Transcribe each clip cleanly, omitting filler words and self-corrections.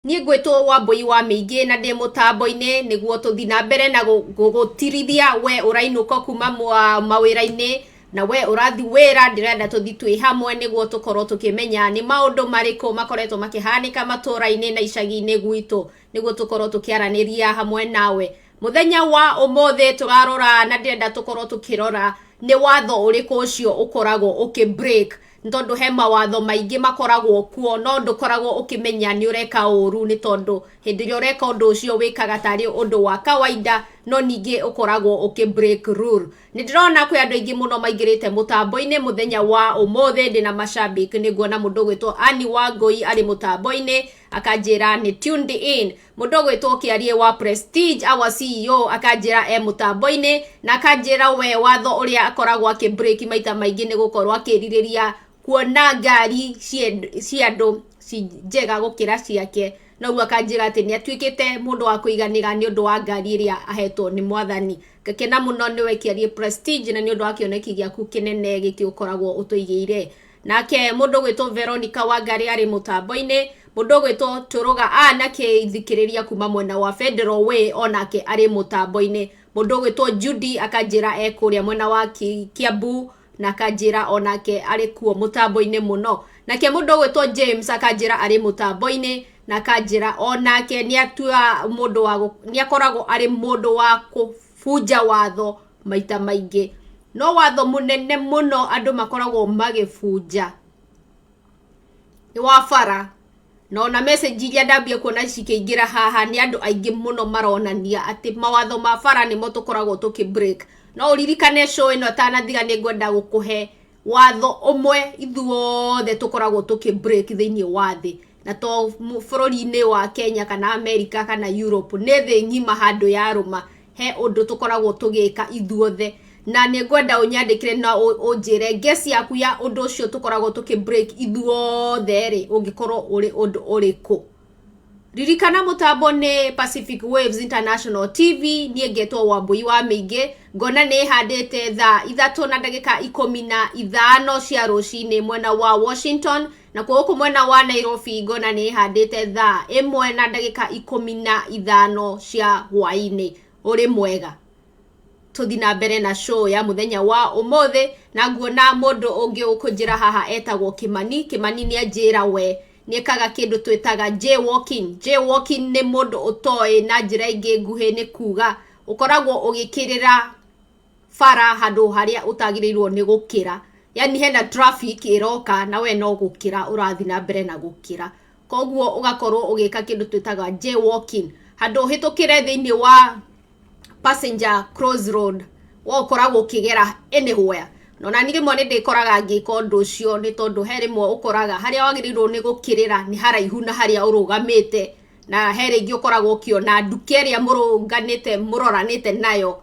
Niĩ ngwĩtwo Wambũi wa Mĩingĩ na ndĩ mũtambo-inĩ nĩguo tũthi na mbere na gũgũtirithia we ũrainũka kuma mawĩra-inĩ na we ũrathi wĩra. Ndĩrenda tũthi twĩ hamwe nĩguo tũkorwo tũkĩmenya nĩ maũndũ marĩkũ makoretwo makĩhanĩka matũra-inĩ na icagi-inĩ gwitũ, nĩguo tũkorwo tũkĩaranĩria hamwe nawe. Mũthenya wa ũmũthĩ tũrarora na ndĩrenda tũkorwo tũkĩrora nĩ watho ũrĩkũ ũcio ũkoragwo ũkĩ break, nĩ tondũ he mawatho maingĩ makoragwo kuo no ndũkoragwo ũkĩmenya nĩ ũreka ũru, nĩ tondũ hĩndĩ ĩrĩa ũreka ũndũ ũcio wĩkaga tarĩ ũndũ wa kawaida, no ningĩ ũkoragwo ũkĩ break rule. Nĩ ndĩrona kwĩ andũ aingĩ mũno maingĩrĩte mũtambo-inĩ mũthenya wa ũmũthĩ. Ndĩna macambĩki, nĩ nguona mũndũ ũgwĩtwo Annie Wangũi arĩ mũtambo-inĩ, akanjĩra nĩ tuned in. Mũndũ ũgwĩtwo Kĩarie wa Prestige, our CEO, akanjĩra e mũtambo-inĩ na akanjĩra we watho ũrĩa akoragwo akĩ break maita maingĩ nĩ gũkorwo akĩrirĩria kuona ngari cia andũ ci njega gũkĩra ciake. Noguo akanjĩra atĩ nĩ atuĩkĩte mũndũ wa kũiganĩra nĩ ũndũ wa ngari ĩrĩa ahetwo nĩ Mwathani. Ngakena mũno nĩwe Kĩarie Prestige na nĩ ũndũ wa kĩoneki gĩaku kĩnene gĩkĩ ũkoragwo ũtũigĩire. Nake mũndũ ũgwĩtwo Veronica Wangari arĩ mũtambo-inĩ. Mũndũ ũgwĩtwo Tũrũga a na kĩthikĩrĩria kuma mwena wa Federal Way onake arĩ mũtambo-inĩ. Mũndũ ũgwĩtwo Judy akanjĩra e kũrĩa mwena wa Kiambu na akanjĩra onake arĩ kuo mũtambo-inĩ mũno. Nake mũndũ ũgwĩtwo James akanjĩra arĩ mũtambo-inĩ na akanjĩra onake nĩ atua mũndũ wa nĩ akoragwo arĩ mũndũ wa kũbunja watho maita maingĩ. No watho mũnene mũno andũ makoragwo magĩbunja nĩ wa bara. Na ona message iria ndambia kuona cikĩingĩra haha, nĩ andũ aingĩ mũno maronania atĩ mawatho ma bara nĩmo tũkoragwo tũkĩ break. No ũririkane, show ĩno ĩtanathira, nĩ ngwenda gũkũhe watho ũmwe ithuothe tũkoragwo tũkĩ break thĩinĩ wa thĩ, na to bũrũri-inĩ wa Kenya kana America kana Europe, nĩ thĩ ng'ima handũ yarũma he ũndũ tũkoragwo tũgĩka ithuothe. Na nĩ ngwenda ũnyandĩkĩre na ũnjĩre guess yaku ya ũndũ ũcio tũkoragwo tũkĩ break ithuothe rĩ, ũngĩkorwo ũrĩ ũndũ ũrĩkũ. Ririkana mũtambo nĩ Pacific Waves International TV. Niĩ ngetwo Wambũi wa Mĩingĩ. Ngona nĩ handĩte thaa 3:15 cia rũcinĩ mwena wa Washington, na kuo gũkũ mwena wa Nairobi ngona nĩ handĩte thaa 1:15 cia hwaĩ-inĩ. Ũrĩ mwega, tũthi na mbere na show ya mũthenya wa ũmũthĩ. Na nguona mũndũ ũngĩ ũkũnjĩra haha etagwo Kĩmani. Kĩmani nĩ anjĩra we nĩ ekaga kĩndũ twĩtaga jaywalking. Jaywalking nĩ mũndũ ũtoĩ, na njĩra ĩngĩ nguhĩ nĩ kuga ũkoragwo ũgĩkĩrĩra bara handũ harĩa ũtagĩrĩirwo nĩ gũkĩra, yani hena traffic ĩroka na we no gũkĩra ũrathiĩ na mbere na gũkĩra, koguo ũgakorwo ũgĩka kĩndũ twĩtaga jaywalking, handũ ũhĩtũkĩre thĩinĩ wa passenger cross road, we ũkoragwo ũkĩgera anywhere. Na ona niĩ rĩmwe nĩ ndĩkoraga ngĩka ũndũ ũcio, nĩ tondũ he rĩmwe ũkoraga harĩa wagĩrĩirwo nĩ gũkĩrĩra nĩ haraihu na harĩa ũrũgamĩte, na he rĩngĩ ũkoragwo ũkĩona nduka ĩrĩa mũrũnganĩte mũroranĩte nayo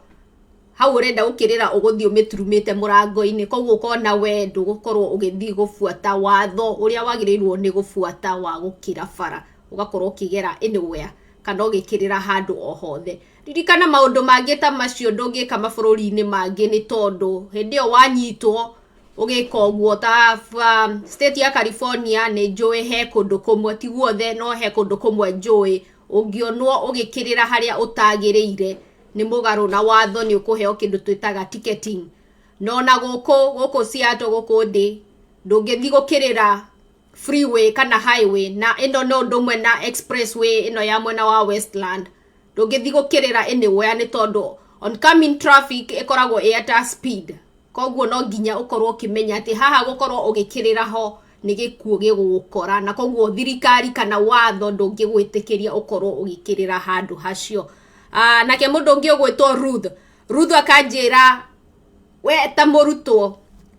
hau ũrenda gũkĩrĩra, ũgũthiĩ ũmĩturumĩte mũrango-inĩ. Koguo ũkona we ndũgũkorwo ũgĩthiĩ gũbuata watho ũrĩa wagĩrĩirwo nĩ gũbuata wa gũkĩra bara, ũgakorwo ũkĩgera anywhere kana ũgĩkĩrĩra handũ o hothe. Ririkana maũndũ mangĩ ta macio ndũngĩka mabũrũri-inĩ mangĩ, nĩ tondũ hĩndĩ ĩyo wanyitwo ũgĩka ũguo, ta state ya California, nĩ njũĩ he kũndũ kũmwe, ti guothe, no he kũndũ kũmwe njũĩ ũngĩonwo ũgĩkĩrĩra harĩa ũtagĩrĩire nĩ mũgarũ na watho, nĩ ũkũheo kĩndũ twĩtaga ticketing. No na gũkũ Seattle, gũkũ ndĩ, ndũngĩthiĩ gũkĩrĩra freeway kana highway, na ĩno no ũndũ ũmwe na expressway ĩno ya mwena wa Westland, ndũngĩthiĩ gũkĩrĩra anywhere, nĩ tondũ oncoming traffic ĩkoragwo ĩ at a speed. Koguo no nginya ũkorwo ũkĩmenya atĩ haha gũkorwo ũgĩkĩrĩra ho nĩ gĩkuũ gĩgũgũkora, na koguo thirikari kana watho ndũngĩgwĩtĩkĩria ũkorwo ũgĩkĩrĩra handũ hacio. Nake mũndũ ũngĩ ũgwĩtwo Ruth, Ruth akanjĩra we ta mũrutwo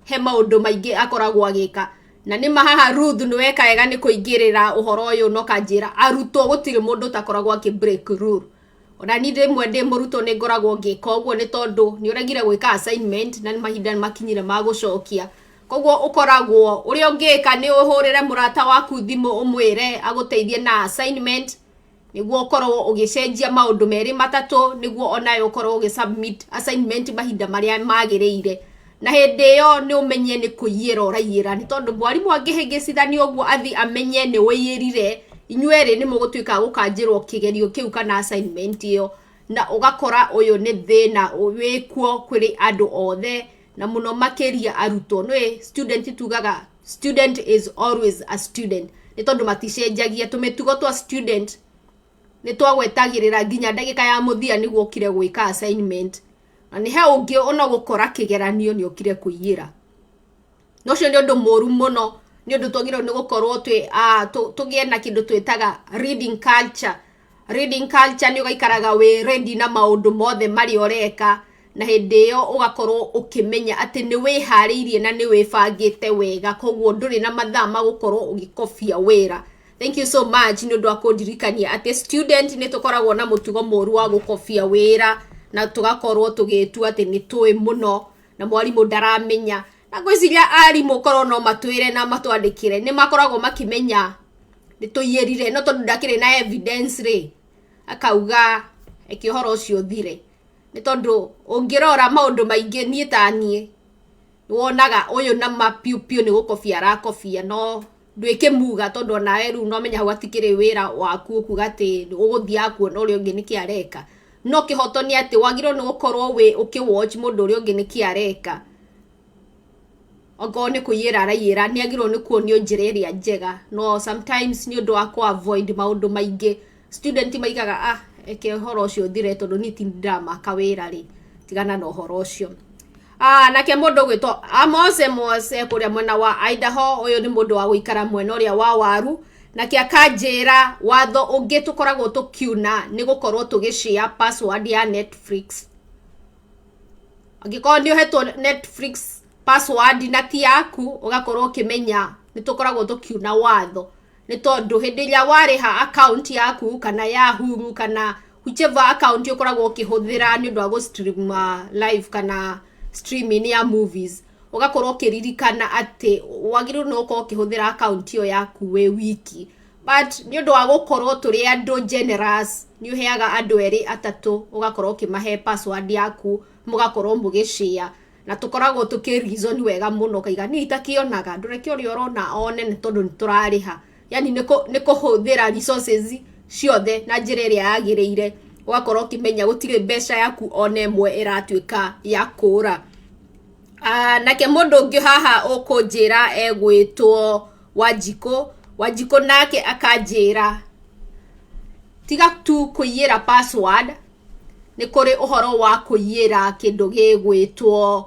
he maũndũ maingĩ akoragwo agĩka. Na nĩ ma haha Ruth nĩ weka wega nĩ kũingĩrĩra ũhoro ũyũ na ũkanjĩra arutwo gũtirĩ mũndũ ũtakoragwo akĩ break rule. Ona niĩ rĩmwe ndĩ mũrutwo nĩ ngoragwo ngĩka ũguo, nĩ tondũ nĩ ũregire gwĩka assignment na nĩ mahinda nĩ makinyire ma gũcokia. Koguo ũkoragwo ũrĩa ũngĩka nĩ ũhũrĩre mũrata waku thimũ, ũmwĩre agũteithie na assignment, nĩguo ũkorwo ũgĩcenjia maũndũ merĩ matatũ, nĩguo onawe ũkorwo ũgĩ submit assignment mahinda marĩa magĩrĩire. Na hĩndĩ ĩyo nĩ ũmenye nĩ kũiyĩra ũraiyĩra, nĩ tondũ mwarimũ angĩhĩngĩcithania ũguo athi amenye nĩ ũiyĩrire. Inyuerĩ nĩ mũgũtuĩka a gũkanjĩrwo kĩgerio kĩu kana assignment ĩyo, na ũgakora ũyũ nĩ thĩna wĩkuo kũrĩ andũ othe, na mũno makĩria arutwo. Nĩũĩ student, tugaga student is always a student, nĩ tondũ maticenjagia. Tũmĩtugo twa student nĩ twagwetagĩrĩra nginya ndagĩka ya mũthia nĩguo ũkire gwĩka assignment, na nĩ he ũngĩ ona gũkora kĩgeranio nĩ ũkire kũiyĩra. Na ũcio nĩ ũndũ mũru mũno, nĩ ũndũ twagĩrĩirwo nĩ gũkorwo twĩ tũgĩe na kĩndũ twĩtaga reading culture. Reading culture nĩ ũgaikaraga wĩ ready na maũndũ mothe marĩa ũreka, na hĩndĩ ĩyo ũgakorwo ũkĩmenya atĩ nĩ wĩharĩirie na nĩ wĩbangĩte wega, koguo ndũrĩ na mathaa ma gũkorwo ũgĩkobia wĩra. Thank you so much nĩ ũndũ wa kũndirikania atĩ student nĩ tũkoragwo na mũtugo mũru wa gũkobia wĩra, na tũgakorwo tũgĩtua atĩ nĩ tũĩ mũno na mwarimũ ndaramenya. Na ngwĩciria arimũ korwo no matwĩre na matwandĩkĩre, nĩ makoragwo makĩmenya nĩ tũiyĩrire, no tondũ ndakĩrĩ na evidence rĩ, akauga eke ũhoro ũcio ũthire. Nĩ tondũ ũngĩrora maũndũ maingĩ, niĩ ta niĩ wonaga ũyũ na ma piũ piũ nĩ gũkobia arakobia, no ndwĩkĩmuga tondũ onawe rĩu no menya hau hatikĩrĩ wĩra waku ũkuga atĩ ũgũthiaga kuona ũrĩa ũngĩ nĩkĩ areka. No kĩhoto nĩ atĩ wagĩrĩirwo nĩ gũkorwo wĩ ũkĩ watch mũndũ ũrĩa ũngĩ nĩkĩ areka. Okorwo nĩ kũiyĩra araiyĩra, nĩ agĩrĩirwo nĩ kuonio njĩra ĩrĩa njega, no sometimes nĩ ũndũ wa kũ avoid maũndũ maingĩ, student maigaga, "Ah, eke ũhoro ũcio ũthire, tondũ niĩ ti ndĩramaka wĩra rĩ, tigana na ũhoro ũcio." Ah, nake mũndũ ũgwĩtwo Amos Amos kũrĩa mwena wa Idaho, ũyũ nĩ mũndũ wa gũikara mwena ũrĩa wa waru, nake akanjĩra watho ũngĩ tũkoragwo tũkiuna nĩ gũkorwo tũgĩshare password ya Netflix. Angĩkorwo nĩ ũhetwo Netflix password na ti yaku, ũgakorwo ũkĩmenya nĩ tũkoragwo tũkiuna watho, nĩ tondũ hĩndĩ ĩrĩa warĩha account yaku kana ya Hulu kana whichever account ũkoragwo ũkĩhũthĩra nĩ ũndũ wa gũ stream live kana streaming ya movies, ũgakorwo ũkĩririkana atĩ wagĩrĩirwo nĩ gũkorwo ũkĩhũthĩra account ĩyo yaku wĩ wiki, but nĩ ũndũ wa gũkorwo tũrĩ andũ generous, nĩ ũheaga andũ erĩ atatũ, ũgakorwo ũkĩmahe password yaku, mũgakorwo mũgĩshare, na tũkoragwo tũkĩ reason wega mũno, kaiga niĩ itakĩonaga, ndũreke ũrĩa ũrona one, nĩ tondũ nĩ tũrarĩha. Yani nĩ kũhũthĩra resources ciothe na njĩra ĩrĩa yagĩrĩire, ũgakorwo ũkĩmenya gũtirĩ mbeca yaku ona ĩmwe ĩratuĩka ya kũra. Nake mũndũ ũngĩ haha ũkũnjĩra egwĩtwo Wanjikũ. Wanjikũ nake akanjĩra tiga tu kũiyĩra password, nĩ kũrĩ ũhoro wa kũiyĩra kĩndũ gĩgwĩtwo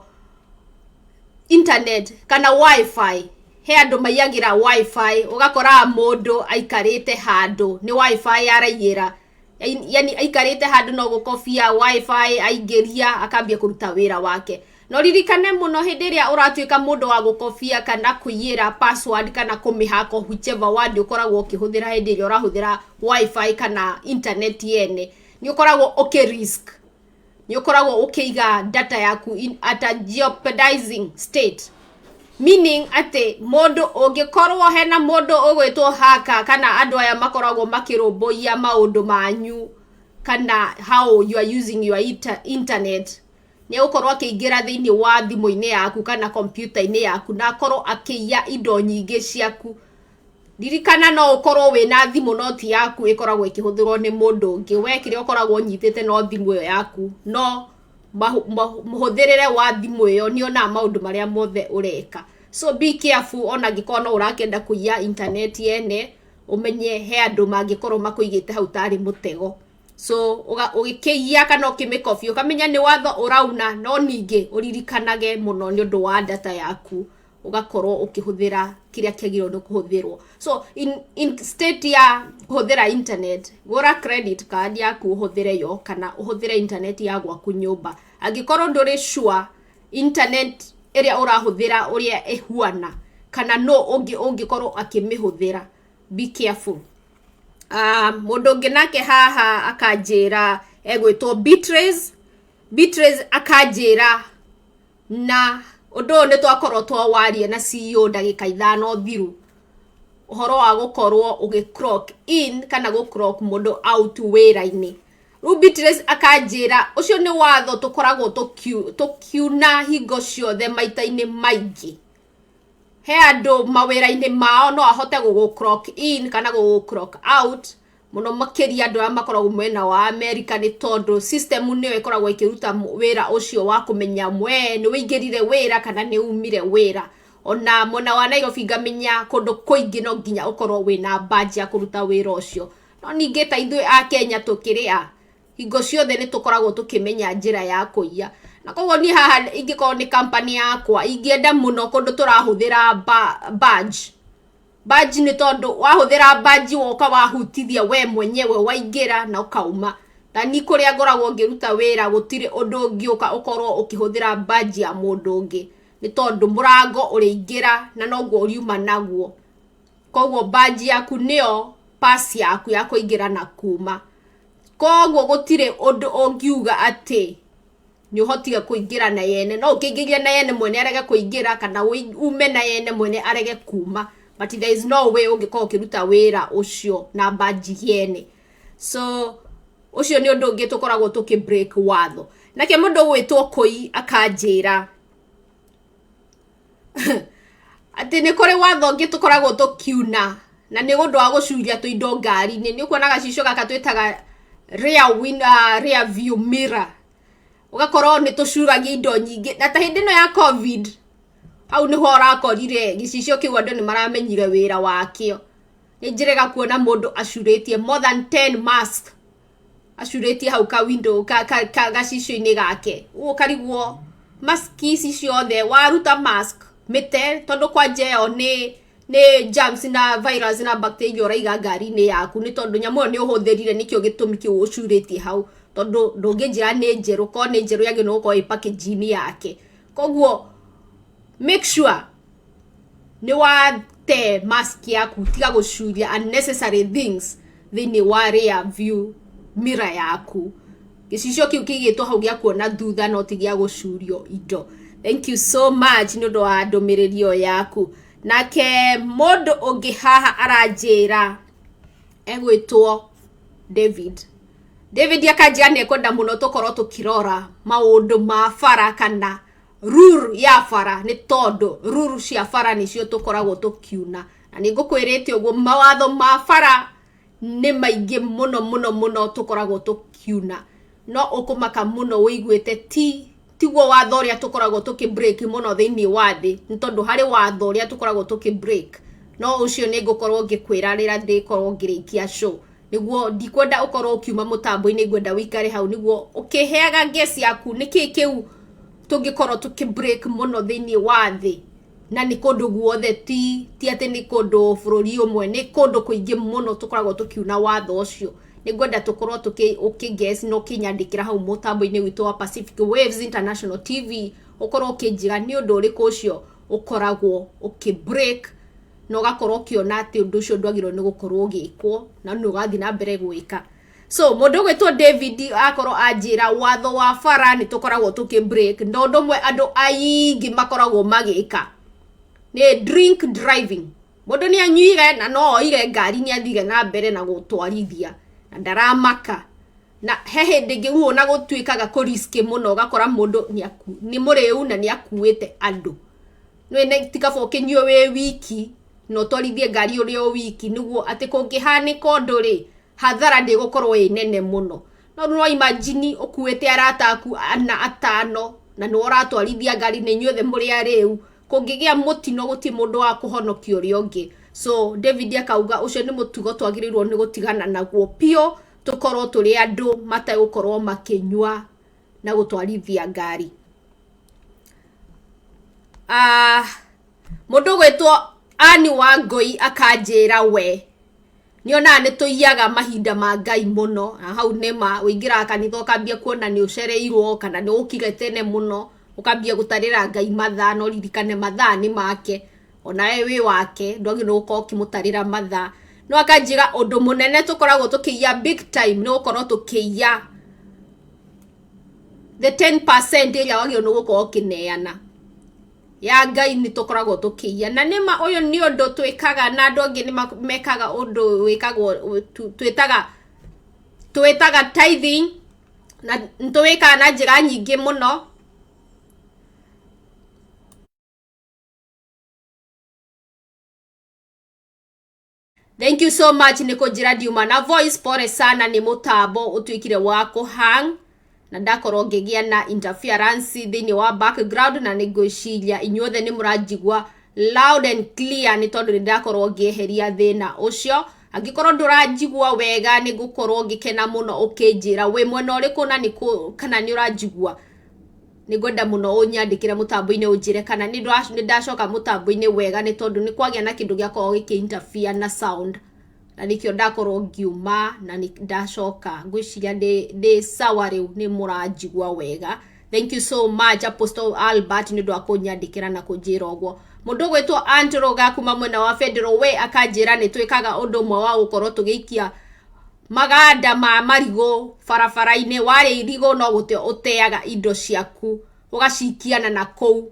internet kana WiFi. He andũ maiyagĩra WiFi, ũgakora mũndũ aikarĩte handũ nĩ WiFi araiyĩra, yani aikarĩte handũ no gũkobia WiFi aingĩria akambia kũruta wĩra wake. No ririkane mũno, hĩndĩ ĩrĩa ũratuĩka mũndũ wa gũkobia kana kũiyĩra password kana kũmĩhako, whichever word ũkoragwo ũkĩhũthĩra hĩndĩ ĩrĩa ũrahũthĩra WiFi kana internet yene, nĩ ũkoragwo ũkĩ risk, nĩ ũkoragwo ũkĩiga data yaku at a jeopardizing state, meaning atĩ mũndũ ũngĩkorwo hena mũndũ ũgwĩtwo hacker kana andũ aya makoragwo makĩrũmbũiya maũndũ manyu kana how you are using your internet, nĩ egũkorwo akĩingĩra thĩinĩ wa thimũ-inĩ yaku kana kompiuta-inĩ yaku na akorwo akĩiya indo nyingĩ ciaku. Ririkana no ũkorwo wĩna thimũ no ti yaku, ĩkoragwo ĩkĩhũthĩrwo nĩ mũndũ ũngĩ. We kĩrĩa ũkoragwo ũnyitĩte no thimũ ĩyo yaku, no mũhũthĩrĩre wa thimũ ĩyo nĩ onaga maũndũ marĩa mothe ũreka. So be careful, ona angĩkorwo no ũrakĩenda kũiya internet yene, ũmenye he andũ mangĩkorwo makũigĩte hau tarĩ mũtego. So ũgĩkĩiya kana ũkĩmĩkobia, ũkamenya nĩ watho ũrauna, no ningĩ ũririkanage mũno nĩ ũndũ wa data yaku, ũgakorwo ũkĩhũthĩra kĩrĩa kĩagĩrĩirwo nĩ kũhũthĩrwo. So in state ya kũhũthĩra internet, gũra credit card yaku ũhũthĩre yo kana ũhũthĩre internet ya gwaku nyũmba. Angĩkorwo ndũrĩ sure internet ĩrĩa ũrahũthĩra ũrĩa ĩhuana kana no ũngĩ ũngĩkorwo akĩmĩhũthĩra, be careful. Mũndũ ũngĩ nake haha akanjĩra egwĩtwo Beatrice. Beatrice akanjĩra, na ũndũ ũyũ nĩ twakorwo twawaria na CEO ndagĩka 5 thiru, ũhoro wa gũkorwo ũgĩ clock in kana gũ clock mũndũ out wĩra-inĩ. Rĩu Beatrice akanjĩra ũcio nĩ watho tũkoragwo tũkiuna hingo ciothe maita-inĩ maingĩ. He andũ mawĩra-inĩ mao no ahote gũgũ clock in kana gũgũ clock out, mũno makĩria andũ arĩa makoragwo mwena wa America, nĩ tondũ system nĩyo ĩkoragwo ĩkĩruta wĩra ũcio wa kũmenya we nĩ wĩingĩrire wĩra kana nĩ umire wĩra. Ona mwena wa Nairobi ngamenya kũndũ kũingĩ no nginya ũkorwo wĩna badge ya kũruta wĩra ũcio. No ningĩ ta ithuĩ a Kenya tũkĩrĩ a hingo ciothe nĩ tũkoragwo tũkĩmenya njĩra ya kũiya. Na koguo niĩ haha ingĩkorwo nĩ company yakwa, ingĩenda mũno kũndũ tũrahũthĩra badge. Badge nĩ tondũ wahũthĩra badge, woka wahutithia we mwenyewe, waingĩra na ũkauma. Ta ni kũrĩa ngoragwo ngĩruta wĩra, gũtirĩ ũndũ ũngĩũka ũkorwo ũkĩhũthĩra badge ya mũndũ ũngĩ, nĩ tondũ mũrango ũrĩingĩra na noguo ũriuma naguo. Koguo badge yaku nĩyo pass yaku ya kũingĩra na kuma. Koguo gũtirĩ ũndũ ũngiuga atĩ nĩ ũhotire kũingĩra na yene. No ũkĩingĩria na yene, mwene arege kũingĩra, kana ume na yene, mwene arege kuma, but there is no way ũngĩkorwo ũkĩruta wĩra ũcio na badge yene. So ũcio nĩ ũndũ ũngĩ tũkoragwo tũkĩ break watho. Nake mũndũ ũgwĩtwo Kũi akanjĩra atĩ nĩ kũrĩ watho ũngĩ tũkoragwo tũkiuna, na nĩ ũndũ wa gũcuria tũindo ngari-inĩ. Nĩ ũkuona gacicio gaka twĩtaga rear view mirror, ũgakorwo nĩ tũcuragia indo nyingĩ. Na ta hĩndĩ ĩno ya COVID, hau nĩho ũrakorire gĩcicio kĩu andũ nĩ maramenyire wĩra wakĩo. Nĩ njĩrĩga kuona mũndũ acurĩtie more than 10 mask, acurĩtie hau ka window ka gacicio-inĩ gake. Ũguo ũkarigwo, mask ici ciothe waruta mask mĩte, tondũ kwanja ĩyo nĩ germs na virus na bacteria ũraiga ngari-inĩ yaku, nĩ tondũ nyamũ ĩyo nĩ ũhũthĩrire. Nĩkĩo gĩtũmi kĩu ũcurĩtie hau, tondũ ndũngĩnjĩra nĩ njerũ. Korwo nĩ njerũ, yagĩrĩirwo gũkorwo ĩ package-inĩ yake. Koguo make sure nĩ wate mask yaku, tiga gũcuria unnecessary things thĩinĩ wa rear view mirror yaku. Gĩcicio kĩu kĩigĩtwo hau gĩa kuona thutha, no ti gĩa gũcurio indo. Thank you so much nĩ ũndũ wa ndũmĩrĩri ĩyo yaku. Nake mũndũ ũngĩ haha aranjĩra egwĩtwo David. David akanjĩra nĩ ekwenda mũno tũkorwo tũkĩrora maũndũ ma bara kana rule ya bara, nĩ tondũ rule cia bara nĩcio tũkoragwo tũkiuna. Na nĩ ngũkwĩrĩte ũguo, mawatho ma bara nĩ maingĩ mũno mũno mũno tũkoragwo tũkiuna. No ũkũmaka mũno wĩiguĩte ti tiguo watho ũrĩa tũkoragwo tũkĩ break mũno thĩinĩ wa thĩ, nĩ tondũ harĩ watho ũrĩa tũkoragwo tũkĩ break. No ũcio nĩ ngũkorwo ngĩkwĩra rĩrĩa ndĩkorwo ngĩrĩkia show, nĩguo ndikwenda ũkorwo ũkiuma mũtambo-inĩ. Ngwenda wĩikare hau nĩguo ũkĩheaga guess yaku nĩkĩ kĩu tũngĩkorwo tũkĩ break mũno thĩinĩ wa thĩ. Na nĩ kũndũ guothe, ti atĩ nĩ kũndũ bũrũri ũmwe, nĩ kũndũ kũingĩ mũno tũkoragwo tũkiuna watho ũcio. Nĩ ngwenda tũkorwo tũkĩ ũkĩ guess na ũkĩnyandĩkĩra hau mũtambo-inĩ witũ wa Pacific Waves International TV, ũkorwo ũkĩnjĩra nĩ ũndũ ũrĩkũ ũcio ũkoragwo ũkĩ break na ũgakorwo ũkĩona atĩ ũndũ ũcio ndwagĩrĩirwo nĩ gũkorwo ũgĩkwo na nĩ ũgathiĩ na mbere gwĩka. So mũndũ ũgwĩtwo David akorwo anjĩra watho wa bara nĩ tũkoragwo tũkĩ break, na ũndũ ũmwe andũ aingĩ makoragwo magĩka nĩ drink driving. Mũndũ nĩ anyuire na no oire ngari, nĩ athire na mbere na gũtwarithia na ndaramaka. Na he hĩndĩ ĩngĩ ũguo na gũtuĩkaga kũ risk mũno, ũgakora mũndũ nĩ mũrĩu na nĩ akuĩte andũ. Nĩ ti kaba ũkĩnyue wĩ wiki na ũtwarithie ngari ũrĩ o wiki, nĩguo atĩ kũngĩhanĩka ũndũ rĩ, hathara ndĩgũkorwo ĩ nene mũno. No no imagine ũkuĩte arata aku ana, atano, na nĩwe ũratwarithia ngari, na inyuothe mũrĩ arĩu, kũngĩgĩa mũtino gũtirĩ mũndũ wa kũhonokia ũrĩa ũngĩ. So David akauga ũcio nĩ mũtugo twagĩrĩirwo nĩ gũtigana naguo biũ, tũkorwo tũrĩ andũ mategũkorwo makĩnyua na gũtwarithia ngari. Mũndũ ũgwĩtwo Ani Wangũi akanjĩra we nĩonaga nĩ tũiyaga mahinda ma Ngai mũno. Na hau nĩma ũingĩraga kanitha ũkambia kuona nĩ ũcereirwo kana nĩ ũkire tene mũno, ũkambia gũtarĩra Ngai mathaa. No ririkane mathaa nĩ make, onawe wĩ wake, ndwagĩrĩirwo gũkorwo ũkĩmũtarĩra mathaa. No akanjĩra ũndũ mũnene tũkoragwo tũkĩiya big time nĩ gũkorwo tũkĩiya the 10% ĩrĩa wagĩrĩirwo nĩ gũkorwo ũkĩneana ya Ngai. Nĩ tũkoragwo tũkĩiya, na nĩma ũyũ nĩ ũndũ twĩkaga, na andũ angĩ nĩ mekaga ũndũ wĩkagwo twĩtaga tithing, na nĩ tũwĩkaga na njĩra nyingĩ mũno. Thank you so much nĩ kũnjĩra ndiuma na voice. Pole sana nĩ mũtambo ũtuĩkire wa kũhang na ndakorwo ngĩgĩa na interference thĩinĩ wa background, na nĩ ngwĩciria inyuothe nĩ mũranjigua loud and clear nĩ tondũ nĩ ndakorwo ngĩeheria thĩna ũcio. Angĩkorwo ndũranjigua wega, nĩ ngũkorwo ngĩkena mũno ũkĩnjĩra wĩ mwena ũrĩkũ na nĩ kana nĩ ũranjigua. Nĩ ngwenda mũno ũnyandĩkĩre mũtambo-inĩ ũnjĩre kana nĩ ndacoka mũtambo-inĩ wega, nĩ tondũ nĩ kwagĩa na kĩndũ gĩakorwo gĩkĩ interfere na sound na nĩkĩo ndakorwo ngiuma na nĩ ndacoka. Ngwĩciria ndĩ sawa rĩu, nĩ mũranjigua wega. Thank you so much, Apostle Albert, nĩ ũndũ wa kũnyandĩkĩra na kũnjĩra ũguo. Mũndũ ũgwĩtwo Andrew kuma mwena wa Federal Way akanjĩra nĩ twĩkaga ũndũ ũmwe wa gũkorwo tũgĩikia maganda ma marigũ barabara-inĩ. Warĩa irigũ no gũte ũteaga indo ciaku ũgacikiana na kũu.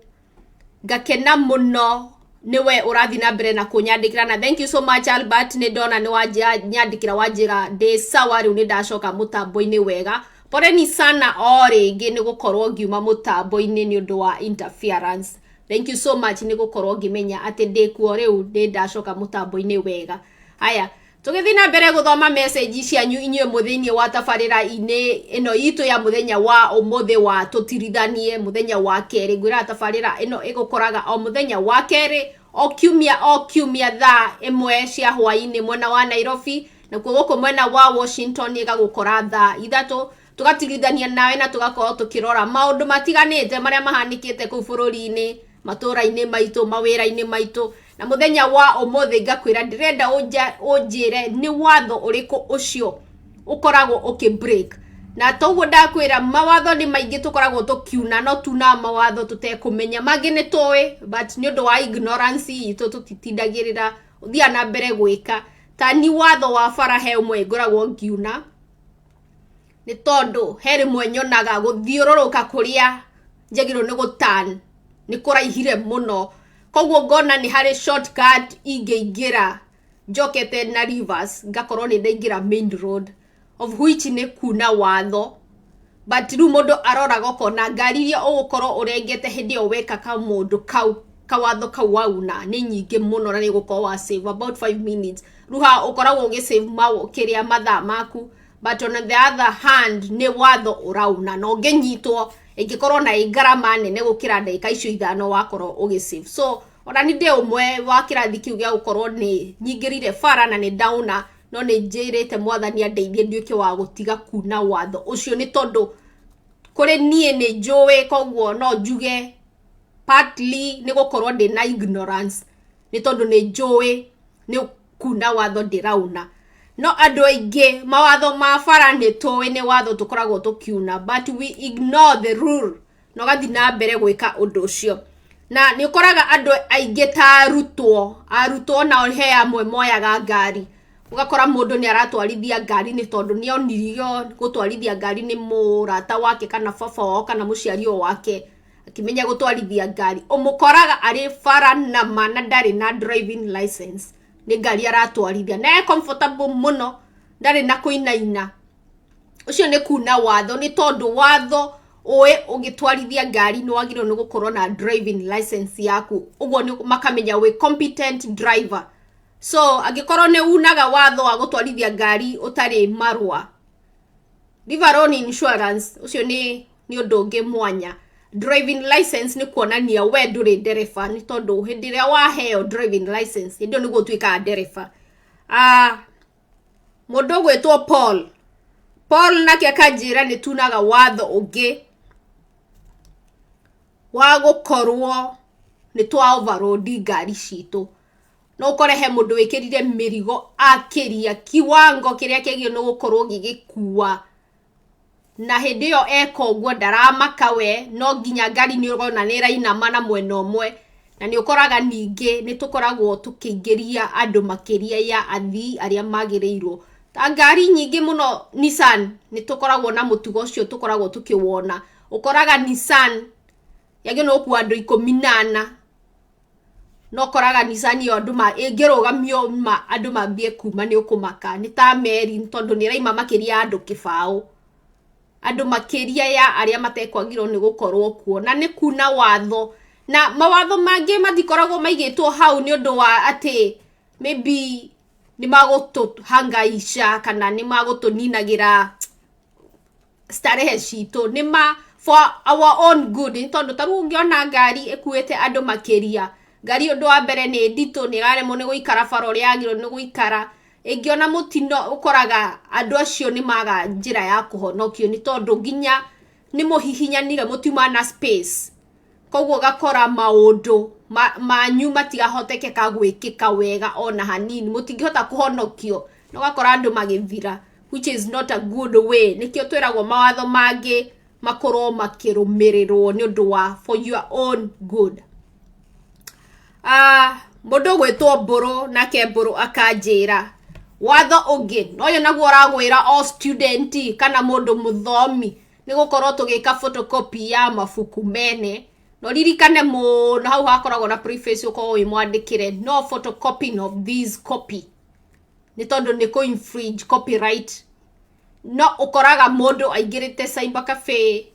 Ngakena mũno nĩwe ũrathiĩ na mbere na kũnyandĩkĩra, na thank you so much, Albert. Nĩ ndona nĩ wanyandĩkĩra, wanjĩra ndĩ sawa rĩu, nĩ ndacoka mũtambo-inĩ wega. Poleni sana o rĩngĩ nĩ gũkorwo ngiuma mũtambo-inĩ nĩ ũndũ wa interference. Thank you so much nĩ gũkorwo ngĩmenya atĩ ndĩkuo rĩu, ndĩ ndacoka mũtambo-inĩ wega. Haya, tũgĩthiĩ na mbere gũthoma message cianyu inyuĩ mwĩ thĩinĩ wa tabarĩra-inĩ ĩno itũ ya mũthenya wa ũmũthĩ wa tũtirithanie, mũthenya wa kerĩ. Ngwĩraga tabarĩra ĩno ĩgũkoraga o mũthenya wa kerĩ o kiumia o kiumia, thaa 1 cia hwaĩ-inĩ mwena wa Nairobi, nakuo gũkũ mwena wa Washington ĩgagũkora thaa 3. Tũgatirithania nawe na tũgakorwo tũkĩrora maũndũ matiganĩte marĩa mahanĩkĩte kũu bũrũri-inĩ, matũũra-inĩ maitũ, mawĩra-inĩ maitũ. Na mũthenya wa ũmũthĩ ngakwĩra ndĩrenda ũnjĩre nĩ watho ũrĩkũ ũcio ũkoragwo ũkĩ break. Na toguo ndakwĩra, mawatho nĩ maingĩ tũkoragwo tũkiuna, no tunaga mawatho tũtekũmenya. Mangĩ nĩ tũĩ, but nĩ ũndũ wa ignorance itũ tũtitindagĩrĩra, ũthiaga na mbere gwĩka. Ta ni watho wa bara he ũmwe ngoragwo ngiuna, nĩ tondũ he rĩmwe nyonaga gũthiũrũrũka kũrĩa njagĩrĩirwo nĩ gũturn nĩ kũraihire mũno, koguo ngona nĩ harĩ shortcut ingĩingĩra njokete na reverse, ngakorwo nĩ ndaingĩra main road, of which nĩ kuna watho. But rĩu mũndũ aroraga ũkona ngari iria ũgũkorwo ũrengete hĩndĩ ĩyo weka kamũndũ kau, kawatho kau wauna, nĩ nyingĩ mũno na nĩ ũgũkorwo wa save about 5 minutes. Rĩu haha ũkoragwo ũgĩ save kĩrĩa mathaa maku, but on the other hand nĩ watho ũrauna, na ũngĩnyitwo ĩngĩkorwo na ĩ ngarama nene gũkĩra ndagĩka icio 5 wakorwo ũgĩ save. So ona ni ndĩ ũmwe wa kĩrathi kĩu gĩa gũkorwo nĩ nyingĩrire bara na nĩ ndauna, no nĩ njĩrĩte Mwathani andeithie nduĩke wa gũtiga kuna watho ũcio, nĩ tondũ kũrĩ niĩ nĩ njũĩ. Koguo no njuge partly nĩ gũkorwo ndĩ na ignorance, nĩ tondũ nĩ njũĩ nĩ kuna watho ndĩrauna. No andũ aingĩ mawatho ma bara nĩ tũĩ nĩ watho tũkoragwo tũkiuna, but we ignore the rule na ũgathiĩ na mbere gwĩka ũndũ ũcio. Na nĩ ũkoraga andũ aingĩ ta arutwo, arutwo nao he amwe moyaga ngari, ũgakora mũndũ nĩ aratwarithia ngari nĩ tondũ nĩ onirio gũtwarithia ngari nĩ mũrata wake kana baba wao kana mũciari o wake akĩmenya gũtwarithia ngari. Ũmũkoraga arĩ bara nama na ndarĩ na driving license, nĩ ngari aratwarithia na e comfortable mũno, ndarĩ na kũinaina. Ũcio nĩ kuna watho, nĩ tondũ watho ũĩ ũgĩtwarithia ngari nĩ wagĩrĩirwo nĩ gũkorwo na driving license yaku, ũguo nĩ makamenya wĩ competent driver. So angĩkorwo nĩ unaga watho wa gũtwarithia ngari ũtarĩ marũa, leave alone insurance, ũcio nĩ ũndũ ũngĩ mwanya. Driving license nĩ kuonania we ndũrĩ ndereba, nĩ tondũ hĩndĩ ĩrĩa waheo driving license, hĩndĩ ĩyo nĩguo ũtuĩkaga ndereba. Mũndũ ũgwĩtwo Paul, Paul nake akanjĩra nĩ tunaga watho ũngĩ wa gũkorwo nĩ twa overload ngari citũ. No ũkore he mũndũ wĩkĩrire mĩrigo akĩria kiwango kĩrĩa kĩagĩrĩirwo nĩ gũkorwo gĩgĩkua, na hĩndĩ ĩyo eka ũguo ndaramaka we no nginya ngari nĩ ũrona nĩ ĩrainama na mwena ũmwe. Na nĩ ũkoraga ningĩ nĩ tũkoragwo tũkĩingĩria andũ makĩria ya athii arĩa magĩrĩirwo, ta ngari nyingĩ mũno Nissan. Nĩ tũkoragwo na mũtugo ũcio, tũkoragwo tũkĩwona. Ũkoraga Nissan yagĩrĩirwo nĩ gũkua andũ 14, no ũkoraga Nissan ĩyo andũ ĩngĩrũgamio ma andũ mambie kuma nĩ ũkũmaka, nĩ ta meri, tondũ nĩ ĩraima makĩria ya andũ 20, andũ makĩria ya arĩa matekwagĩrĩirwo nĩ gũkorwo kuo, na nĩ kuna watho. Na mawatho mangĩ matikoragwo maigĩtwo hau nĩ ũndũ wa atĩ maybe Nĩ magũtũhangaica kana nĩ magũtũninagĩra starehe citũ, nĩ ma for our own good, nĩ tondũ ta rĩu ũngĩona ngari ĩkuĩte andũ makĩria, ngari ũndũ wa mbere nĩ nditũ, nĩ ĩraremwo nĩ gũikara bara ũrĩa yagĩrĩirwo nĩ gũikara. Ĩngĩona mũtino, ũkoraga andũ acio nĩ maga njĩra ya kũhonokio, nĩ tondũ nginya nĩ mũhihinyanire, mũtiuma na space. Koguo ũgakora maũndũ manyu matirahotekeka gwĩkĩka wega ona hanini, mũtingĩhota kũhonokio, na ũgakora andũ magĩthira, which is not a good way. Nĩkĩo twĩragwo mawatho mangĩ makorwo makĩrũmĩrĩrwo nĩ ũndũ wa for your own good. Mũndũ ũgwĩtwo Mbũrũ, nake Mbũrũ akanjĩra watho ũngĩ na ũyũ naguo ũragwĩra o student kana mũndũ mũthomi nĩ gũkorwo tũgĩka photocopy ya mabuku mene. No ririkane mũno hau hakoragwo na preface, ũkorwo wĩ mwandĩkĩre "No photocopying of this copy", nĩ tondũ nĩ kũ infringe copyright. No ũkoraga mũndũ aingĩrĩte cyber cafe,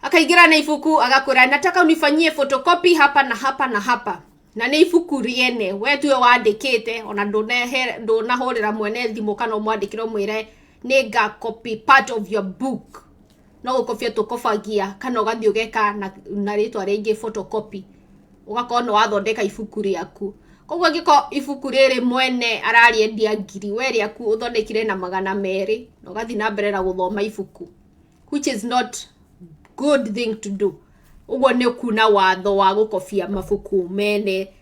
akaingĩra na ibuku, agakwĩra, "Nataka unifanyie photocopy hapa na hapa na hapa", na nĩ ibuku rĩene we tuwe wandĩkĩte, ona ndũnahũrĩra mwene thimũ kana ũmwandĩkĩre ũmwĩre nĩ nga copy part of your book. No gũkobia tũkobagia, kana ũgathiĩ ũgeka na rĩtwa rĩngĩ photocopy, ũgakorwo nĩ wathondeka ibuku rĩaku. Koguo angĩkorwo ibuku rĩrĩ mwene ararĩendia 1,000, we rĩaku ũthondekire na 200 na ũgathiĩ na mbere na gũthoma ibuku, which is not good thing to do. Ũguo nĩ kuna watho wa gũkobia mabuku mene.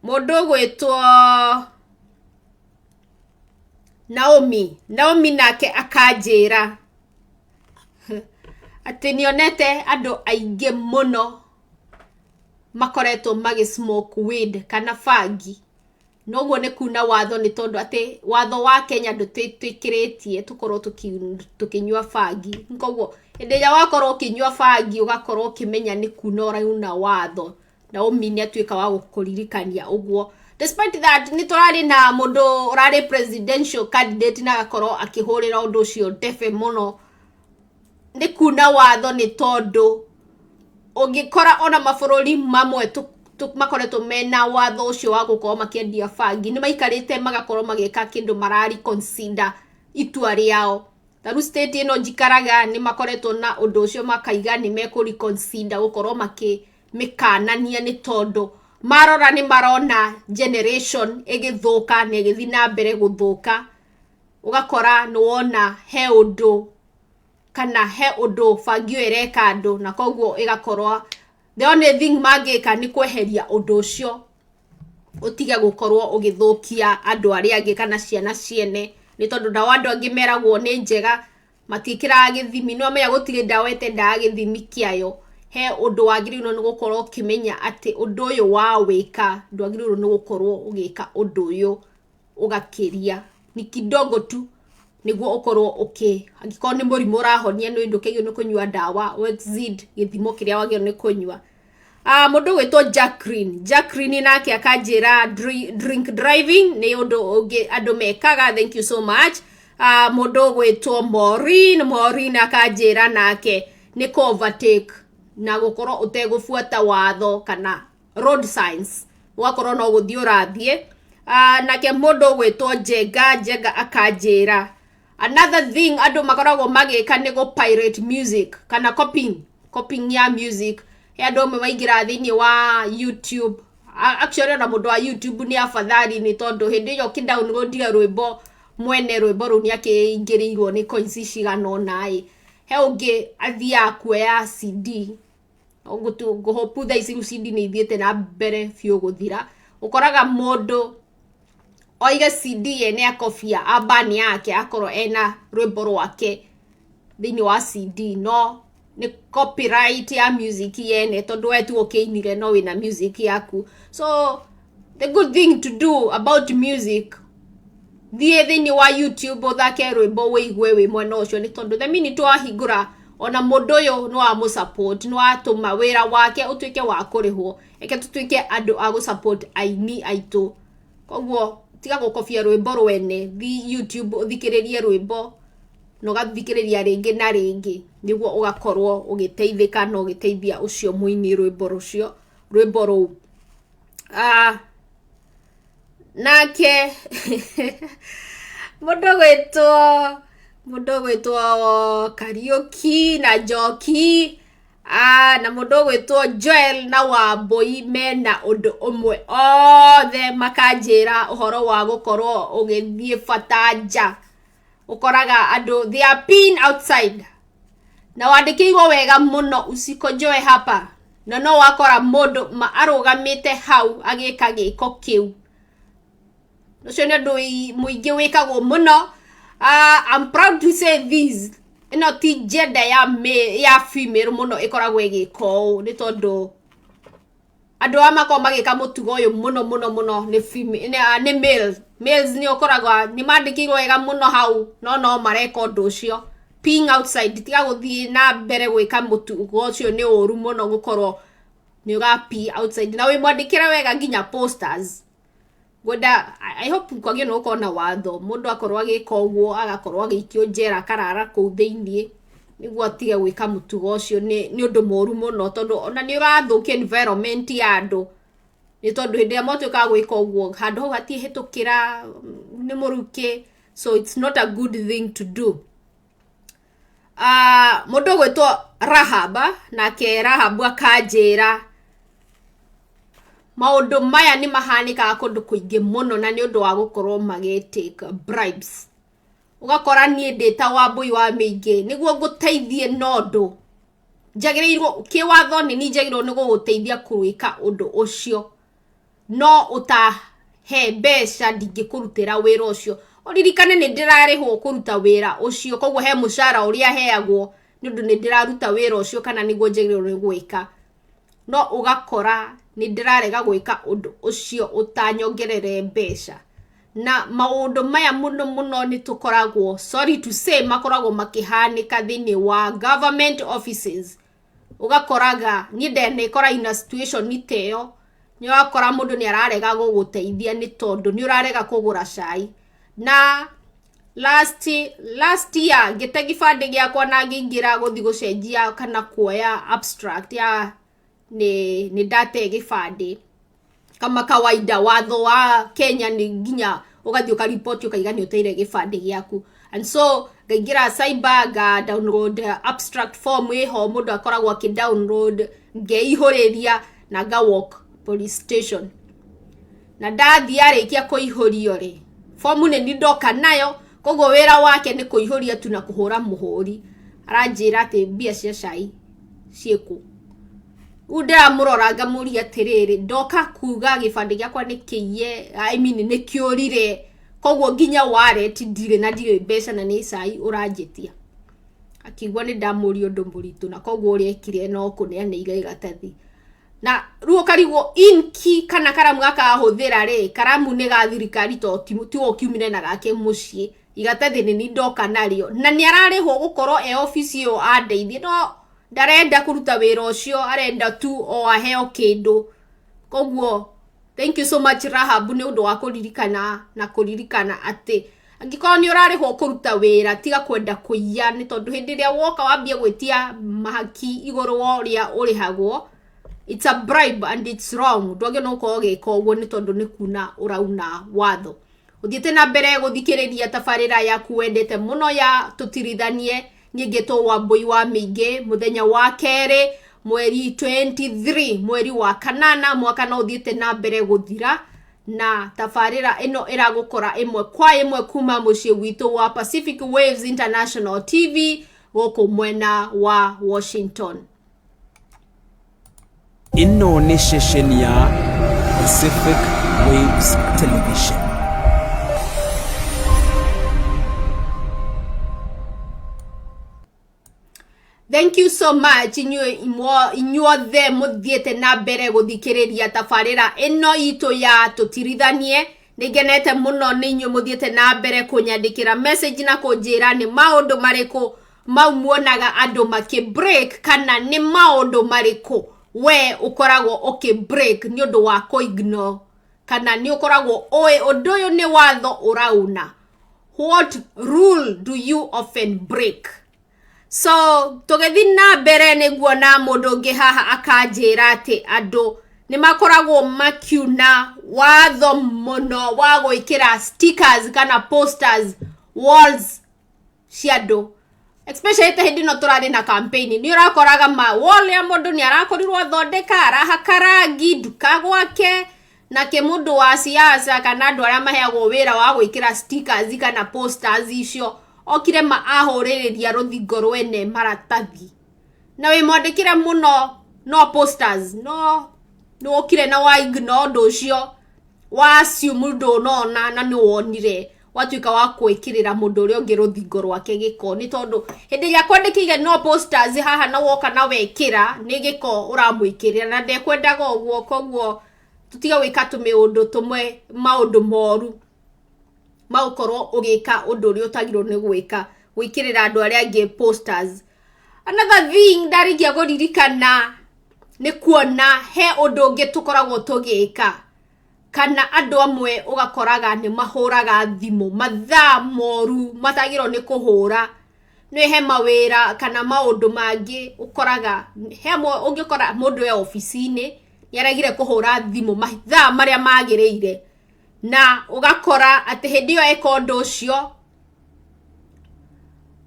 Mũndũ ũgwĩtwo Naomi, Naomi nake akanjĩra atĩ nĩonete andũ aingĩ mũno makoretwo magĩ smoke weed kana bangi, na ũguo nĩ kuna watho, nĩ tondũ atĩ watho wa Kenya ndũtwĩtĩkĩrĩtie tũkorwo tũkĩnyua bangi. Koguo hĩndĩ ĩrĩa wakorwo ũkĩnyua bangi, ũgakorwo ũkĩmenya nĩ kuna ũrauna watho. Naomi nĩ atuĩka wa gũkũririkania ũguo. Despite that, nĩ tũrarĩ na mũndũ ũrarĩ presidential candidate na agakorwo akĩhũrĩra ũndũ ũcio ndebe mũno, nĩ kuna watho, nĩ tondũ ũngĩkora ona mabũrũri mamwe makoretwo mena watho ũcio wa gũkorwo makĩendia bangi, nĩ maikarĩte magakorwo magĩka kĩndũ marari consider itua rĩao. Ta rĩu state ĩno njikaraga nĩ makoretwo na ũndũ ũcio, makaiga nĩ mekũ reconsider gũkorwo makĩmĩkanania, nĩ tondũ marora nĩ marona generation ĩgĩthũka na ĩgĩthiĩ na mbere gũthũka. Ũgakora nĩ wona he ũndũ kana he ũndũ bangi ĩyo ĩreka andũ, na koguo ĩgakorwo the only thing mangĩka nĩ kweheria ũndũ ũcio ũtige gũkorwo ũgĩthũkia andũ arĩa angĩ kana ciana ciene, nĩ tondũ ndawa andũ angĩ meragwo nĩ njega matiĩkĩraga gĩthimi. No amenya gũtirĩ ndawa ĩtendaga gĩthimi kĩayo. He ũndũ wagĩrĩirwo nĩ gũkorwo ũkĩmenya atĩ ũndũ ũyũ wa wĩka, ndwagĩrĩirwo nĩ gũkorwo ũgĩka ũndũ ũyũ ũgakĩria, ni kidogo tu nĩguo ũkorwo ũkĩ angĩkorwo nĩ mũrimũ ũrahonia, nĩ ndũkĩagĩrĩirwo nĩ kũnyua ndawa ũ exceed gĩthimo kĩrĩa wagĩrĩirwo nĩ kũnyua. Mũndũ ũgwĩtwo Jacqueline, Jacqueline nake akanjĩra drink driving nĩ ũndũ ũngĩ andũ mekaga. Thank you so much. Mũndũ ũgwĩtwo Maureen, Maureen akanjĩra nake nĩ kũ overtake na gũkorwo ũtegũbuata watho kana road signs, ũgakorwo no gũthiĩ ũrathiĩ. Nake mũndũ ũgwĩtwo Njenga, Njenga akanjĩra another thing andũ makoragwo magĩka nĩ gũ pirate music kana copying ya music. He andũ amwe maingĩraga thĩinĩ wa YouTube. Actually, ona mũndũ wa YouTube nĩ afadhali, nĩ tondũ hĩndĩ ĩyo ũkĩ download rwĩmbo, mwene rwĩmbo rũu nĩ akĩingĩrĩirwo nĩ coins cigana ũna. Ĩ he ũngĩ athiaga kuoya CD. Ngũhope thaa ici rĩu CD nĩ ithiĩte na mbere biũ gũthira. Ũkoraga mũndũ oige CD yene, akobia ambani yake, akorwo ena rwĩmbo rwake thĩinĩ wa CD, no nĩ copyright ya music yene, tondũ we tu ũkĩinire no wĩna music yaku. So the good thing to do about music, thiĩ thĩinĩ wa YouTube, ũthake rwĩmbo, wĩigue wĩ mwena ũcio, nĩ tondũ the minute wahingũra ona mũndũ ũyũ nĩ wa support, nĩ watũma wĩra wake ũtuĩke wa kũrĩhwo. Reke tũtuĩke andũ a gũ support aini aitũ. Koguo tiga gũkobia rwĩmbo rwene, thi YouTube ũthikĩrĩrie rwĩmbo na ũgathikĩrĩria rĩngĩ na rĩngĩ, nĩguo ũgakorwo ũgĩteithĩka na ũgĩteithia ũcio mũini rwĩmbo rũcio, rwĩmbo rũu. Nake mũndũ gwĩtwo mũndũ gwĩtwo Kariũki na Njoki, na mũndũ ũgwĩtwo Joel na Wambũi mena ũndũ ũmwe, othe makanjĩra ũhoro wa gũkorwo ũgĩthiĩ bata nja. Ũkoraga andũ they are peeing outside, na wandĩkĩirwo wega mũno usikonjoe hapa, na no wakora mũndũ ma arũgamĩte hau agĩka gĩko kĩu. Ũcio nĩ ũndũ mũingĩ wĩkagwo mũno. I'm proud to say this, ĩno ti gender ya male, ya female mũno ĩkoragwo ĩgĩka ũũ, nĩ tondũ andũ aya makoragwo magĩka mũtugo ũyũ mũno mũno mũno nĩ female, nĩ males. Males nĩ ũkoraga nĩ mandĩkĩirwo wega mũno hau, no no mareka ũndũ ũcio, peeing outside. Tiga gũthiĩ na mbere gwĩka mũtugo ũcio, nĩ ũru mũno gũkorwo nĩ ũra pee outside na wĩ mwandĩkĩre wega nginya posters. Ngwenda, I hope kwagĩrĩirwo nĩ gũkorwo na watho, mũndũ akorwo agĩka ũguo agakorwo agĩikio njera, akarara kũu thĩiniĩ nĩguo atige gwĩka mũtugo ũcio. Nĩ ũndũ mũru mũno, tondũ ona nĩ ũrathũkia environment ya andũ, nĩ tondũ hĩndĩ ĩrĩa mwatuĩka a gwĩka ũguo, handũ hau hatiĩhĩtũkĩra, nĩ mũrukĩ, so it's not a good thing to do. Mũndũ ũgwĩtwo Rahab, nake Rahab akanjĩra maũndũ maya nĩ mahanĩkaga kũndũ kũingĩ mũno, na nĩ ũndũ wa gũkorwo magĩ take bribes. Ũgakora niĩ ndĩ ta Wambũi wa Mĩingĩ, nĩguo ngũteithie na ũndũ njagĩrĩirwo kĩwatho, nĩ niĩ njagĩrĩirwo nĩ gũgũteithia gwĩka ũndũ ũcio, no ũtahe mbeca ndingĩkũrutĩra wĩra ũcio. Ũririkane nĩ ndĩrarĩhwo kũruta wĩra ũcio, koguo he mũcara ũrĩa heagwo nĩ ũndũ nĩ ndĩraruta wĩra ũcio kana nĩguo njagĩrĩirwo nĩ gwĩka, no ũgakora nĩ ndĩrarega gwĩka ũndũ ũcio ũtanyongerere mbeca. Na maũndũ maya mũno mũno nĩ tũkoragwo, sorry to say, makoragwo makĩhanĩka thĩinĩ wa government offices. Ũgakoraga niĩ ndenekora ina situation ta ĩyo, nĩ ũrakora mũndũ nĩ ararega gũgũteithia nĩ tondũ nĩ ũrarega kũgũra cai. Na last year ngĩte gĩbandĩ gĩakwa na ngĩingĩra gũthiĩ gũcenjia kana kuoya abstract ya nĩ ndate gĩbandĩ. Kama kawaida, watho wa Kenya nĩ nginya ũgathiĩ ũkariboti ũkaiga nĩ ũteire gĩbandĩ gĩaku, and so ngaingĩra cyber, nga download abstract form ĩho mũndũ akoragwo akĩ download, ngeihũrĩria na nga walk police station. Na ndathiĩ, arĩkia kũihũrio rĩ, fomu nĩ ni ndoka nayo, koguo wĩra wake nĩ kũihũria tu na kũhũra mũhũri. Aranjĩra atĩ mbia cia cai ciĩkũ? Rĩu ndĩramũrora ngamũria atĩrĩrĩ, ndoka kuga gĩbandĩ gĩakwa nĩ kĩiye, I mean, nĩ kĩũrire, koguo nginya wallet ndirĩ na ndirĩ mbeca, na nĩ cai ũranjĩtia. Akiigua nĩ ndamũria ũndũ mũritũ, na koguo ũrĩa ekire no kũneanĩire iratathi. Na rĩu ũkarigwo inki kana karamu gaka ahũthĩra rĩ, karamu nĩ ga thirikari, to tiwe ũkiumire na gake mũciĩ. Iratathi nĩ ni ndoka narĩo, na nĩ ararĩhwo gũkorwo e obici ĩyo andeithie, no ndarenda kũruta wĩra ũcio, arenda tu o aheo kĩndũ. Koguo thank you so much, Rahab, nĩ ũndũ wa kũririkana na kũririkana atĩ angĩkorwo nĩ ũrarĩhwo kũruta wĩra, tiga kwenda kũiya, nĩ tondũ hĩndĩ ĩrĩa woka wambia gwĩtia mahaki igũrũ wa ũrĩa ũrĩhagwo, it's a bribe and it's wrong. Ndwagĩrĩirwo nĩ gũkorwo ũgĩka ũguo, nĩ tondũ nĩ kuna ũrauna watho. Ũthiĩte na mbere gũthikĩrĩria tabarĩra yaku wendete mũno ya Tũtirithanie. Niĩ ngĩtwo Wambũi wa Mĩingĩ. Mũthenya wa kerĩ, mweri 23, mweri wa kanana, mwaka no ũthiĩte na mbere gũthira, na tabarĩra ĩno ĩragũkora ĩmwe kwa ĩmwe kuma mũciĩ witũ wa Pacific Waves International TV gũkũ mwena wa Washington. Ĩno nĩ ceceni ya Pacific Waves Television. Thank you so much inyuothe mũthiĩte na mbere gũthikĩrĩria tabarĩra ĩno itũ ya Tũtirithanie. Nĩ ngenete mũno nĩ inyuĩ mũthiĩte na mbere kũnyandĩkĩra message na kũnjĩra nĩ maũndũ marĩkũ mau muonaga andũ makĩ break, kana nĩ maũndũ marĩkũ we ũkoragwo ũkĩ break nĩ ũndũ wa kũ ignore, kana nĩ ũkoragwo ũĩ ũndũ ũyũ nĩ watho ũrauna. What rule do you often break? So tũgĩthiĩ na mbere, nĩ nguona mũndũ ũngĩ haha akanjĩra atĩ andũ Nĩ makoragwo makiuna watho mũno wa gwĩkĩra stickers kana posters walls cia andũ, especially ta hĩndĩ ĩno tũrarĩ na campaign. Nĩ ũrakoraga ma wall ya mũndũ nĩ arakorirwo athondeka, arahaka rangi nduka gwake, nake mũndũ wa siasa kana andũ arĩa maheagwo wĩra wa gwĩkĩra stickers kana posters icio okire ma ahũrĩrĩria rũthingo rwene maratathi na wĩ mwandĩkĩre mũno no posters, no nĩ wokire na wa ignore ũndũ ũcio, wa assume ndũnona na nĩ wonire, watuĩka wa gwĩkĩrĩra mũndũ ũrĩa ũngĩ rũthingo rwake gĩko, nĩ tondũ hĩndĩ ĩrĩa kwandĩkĩire no posters haha na woka na wekĩra, nĩ gĩko ũramwĩkĩrĩra na ndekwendaga ũguo. Koguo tũtige gwĩka tũmĩũndũ tũmwe, maũndũ moru magũkorwo ũgĩka ũndũ ũrĩa ũtagĩrĩirwo nĩ gwĩka, gwĩkĩrĩra andũ arĩa angĩ posters. Another thing ndarĩkia kũririkana nĩ kuona he ũndũ ũngĩ tũkoragwo tũgĩka, kana andũ amwe ũgakoraga nĩ mahũraga thimũ mathaa moru matagĩrĩirwo nĩ kũhũra. Nĩ he mawĩra kana maũndũ mangĩ ũkoraga he amwe ũngĩkora mũndũ e obici-inĩ nĩ aregire kũhũra thimũ mathaa marĩa magĩrĩire, na ũgakora atĩ hĩndĩ ĩyo eka ũndũ ũcio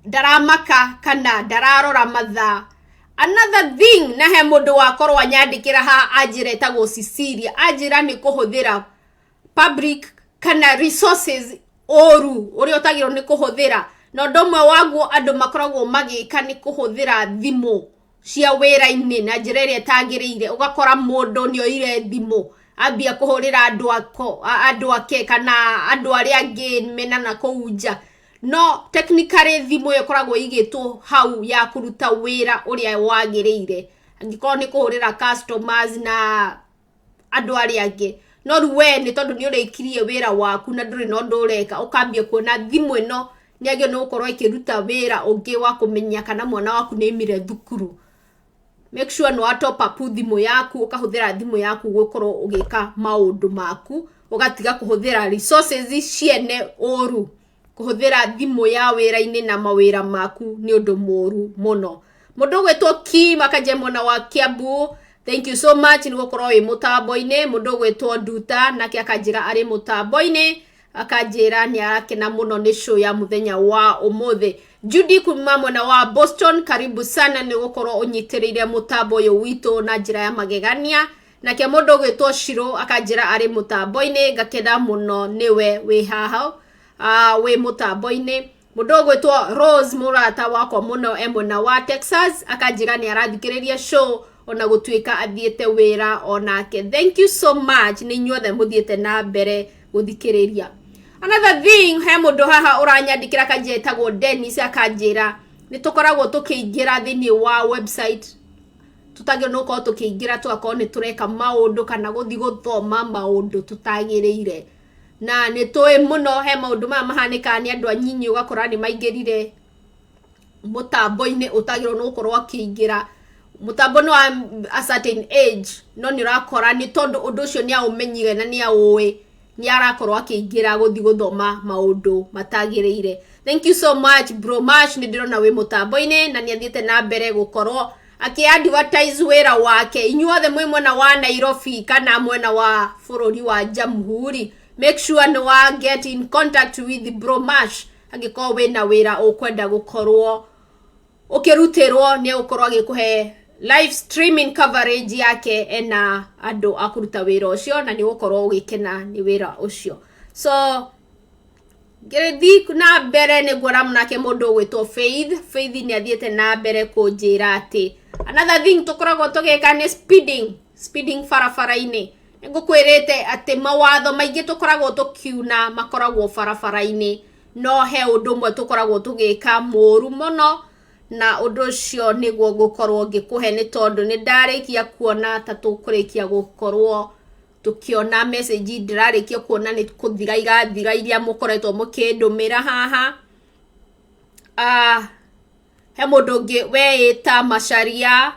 ndaramaka kana ndararora mathaa. Another thing, na he mũndũ wakorwo anyandĩkĩra ha anjĩra, ĩtagwo Cecilia, anjĩra nĩ kũhũthĩra public kana resources ũru ũrĩa ũtagĩrĩirwo nĩ kũhũthĩra, na ũndũ ũmwe waguo andũ makoragwo magĩka nĩ kũhũthĩra thimũ cia wĩra-inĩ na njĩra ĩrĩa ĩtagĩrĩire. Ũgakora mũndũ nĩ oire thimũ ambia kũhũrĩra andũ ake kana andũ arĩa angĩ mena na kũu nja, no technically thimũ ĩyo ĩkoragwo ĩigĩtwo hau ya kũruta wĩra ũrĩa wagĩrĩire, angĩkorwo nĩ kũhũrĩra customers na andũ arĩa angĩ. No rĩu we nĩ tondũ nĩ ũrĩkirie wĩra waku na ndũrĩ na ũndũ ũreka, ũkambia kuona thimũ ĩno nĩ agĩrĩirwo nĩ gũkorwo ĩkĩruta wĩra ũngĩ wa kũmenya kana mwana waku nĩ aimire thukuru. Make sure nĩ wa top up thimũ yaku, ũkahũthĩra thimũ yaku gũkorwo ũgĩka maũndũ maku, ũgatiga kũhũthĩra resources ciene ũru. Kũhũthĩra thimũ ya wĩra-inĩ na mawĩra maku nĩ ũndũ mũru mũno. Mũndũ ũgwĩtwo Kim akanjia mwena wa Kiambu, thank you so much nĩ gũkorwo wĩ mũtambo-inĩ. Mũndũ ũgwĩtwo Nduta nake akanjĩra arĩ mũtambo-inĩ, akanjĩra nĩ arakena mũno nĩ show ya mũthenya wa ũmũthĩ. Judy kuma mwena wa Boston, karibu sana nĩ gũkorwo ũnyitĩrĩire mũtambo ũyũ witũ na njĩra ya magegania. Nake mũndũ ũgwĩtwo Shiro akanjĩra arĩ mũtambo-inĩ, ngakena mũno nĩwe wĩ haha, wĩ mũtambo-inĩ. Mũndũ ũgwĩtwo Rose, mũrata wakwa mũno, e mwena wa Texas, akanjĩra nĩ arathikĩrĩria show ona gũtuĩka athiĩte wĩra onake. Thank you so much nĩ inyuothe mũthiĩte na mbere gũthikĩrĩria. Another thing, he mũndũ haha ũranyandĩkĩra akanjĩra ĩtagwo Dennis, akanjĩra nĩ tũkoragwo tũkĩingĩra thĩinĩ wa website tũtagĩrĩirwo nĩ gũkorwo tũkĩingĩra, tũgakorwo nĩ tũreka maũndũ kana gũthiĩ gũthoma maũndũ tũtagĩrĩire. Na nĩ tũĩ mũno he maũndũ maya mahanĩkaga nĩ andũ anyinyi, ũgakora nĩ maingĩrire mũtambo-inĩ ũtagĩrĩirwo nĩ gũkorwo akĩingĩra. Mũtambo nĩ wa a certain age, no nĩ ũrakora nĩ tondũ ũndũ ũcio nĩ aũmenyire na nĩ aũĩ, nĩ arakorwo akĩingĩra gũthiĩ gũthoma maũndũ matagĩrĩire. Thank you so much, bro Mash, nĩ ndĩrona wĩ mũtambo-inĩ na nĩ athiĩte na mbere gũkorwo akĩ-advertise wĩra wake. Inyuothe mwĩ mwena wa Nairobi kana mwena wa bũrũri wa Jamhuri, make sure nĩ wa get in contact with bro Mash angĩkorwo wĩna wĩra ũkwenda gũkorwo ũkĩrutĩrwo. Nĩ egũkorwo agĩkũhe live streaming coverage yake, ena andũ a kũruta wĩra ũcio na nĩ ũgũkorwo ũgĩkena nĩ wĩra ũcio. So ngĩthiĩ na mbere nĩ nguona nake mũndũ ũgwĩtwo Faith. Faith nĩ athiĩte na mbere kũnjĩra atĩ another thing tũkoragwo tũgĩka nĩ speeding, speeding barabara-inĩ. Nĩ ngũkwĩrĩte atĩ mawatho maingĩ tũkoragwo tũkiuna makoragwo barabara-inĩ, no he ũndũ ũmwe tũkoragwo tũgĩka mũru mũno, na ũndũ ũcio nĩguo ngũkorwo ngĩkũhe, nĩ tondũ nĩ ndarĩkia kuona ta tũkũrĩkia gũkorwo tũkĩona message. Ndĩrarĩkia kuona nĩ kũthira irathira iria mũkoretwo mũkĩndũmĩra haha. He mũndũ ũngĩ weĩta Macharia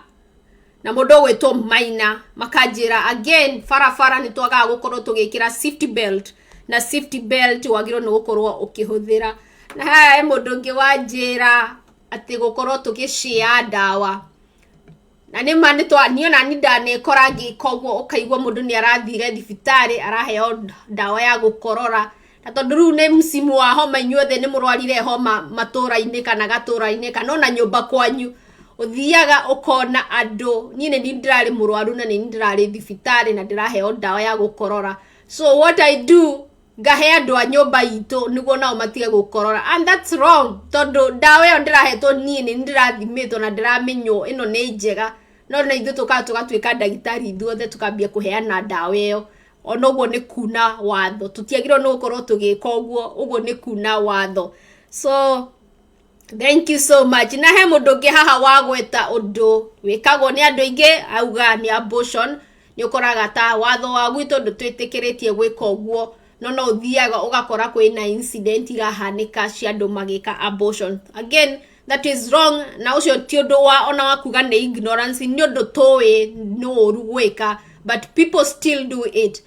na mũndũ ũgwĩtwo Maina makanjĩra again barabara nĩ twagaga gũkorwo tũgĩkĩra safety belt, na safety belt wagĩrĩirwo nĩ gũkorwo ũkĩhũthĩra. Na haha he mũndũ ũngĩ wanjĩra atĩ gũkorwo tũgĩshare ndawa. Na nĩ ma nĩ twa niĩ ona niĩ ndanekora ngĩka ũguo, ũkaigua mũndũ nĩ arathire thibitarĩ araheo ndawa ya gũkorora, na tondũ rĩu nĩ msimu wa homa, inyuothe nĩ mũrwarire homa matũra-inĩ kana gatũra-inĩ kana ona nyũmba kwanyu, ũthiaga ũkona andũ. Niĩ nĩ niĩ ndĩrarĩ mũrwaru na nĩ niĩ ndĩrarĩ thibitarĩ na ndĩraheo ndawa ya gũkorora. So what I do, ngahe andũ a nyũmba itũ nĩguo nao matige gũkorora, and that's wrong, tondũ ndawa ĩyo ndĩrahetwo niĩ nĩ ndĩrathimĩtwo na ndĩramenywo ĩno nĩ njega, no na ithuĩ tũkaga tũgatuĩka ndagĩtarĩ ithuothe, tũkambia kũheana ndawa ĩyo. Ona ũguo nĩ kuna watho, tũtiagĩrĩirwo nĩ gũkorwo tũgĩka ũguo, ũguo nĩ kuna watho. So thank you so much. Na he mũndũ ũngĩ haha wagweta ũndũ wĩkagwo nĩ andũ aingĩ, auga nĩ abortion. Nĩ ũkoraga ta watho wa gwitũ ndũtwĩtĩkĩrĩtie gwĩka ũguo, no no ũthiaga ũgakora kwĩna incident irahanĩka cia andũ magĩka abortion. Again, that is wrong, na ũcio ti ũndũ wa ona wa kuga nĩ ignorance, nĩ ũndũ tũĩ nĩ ũru gwĩka, but people still do it.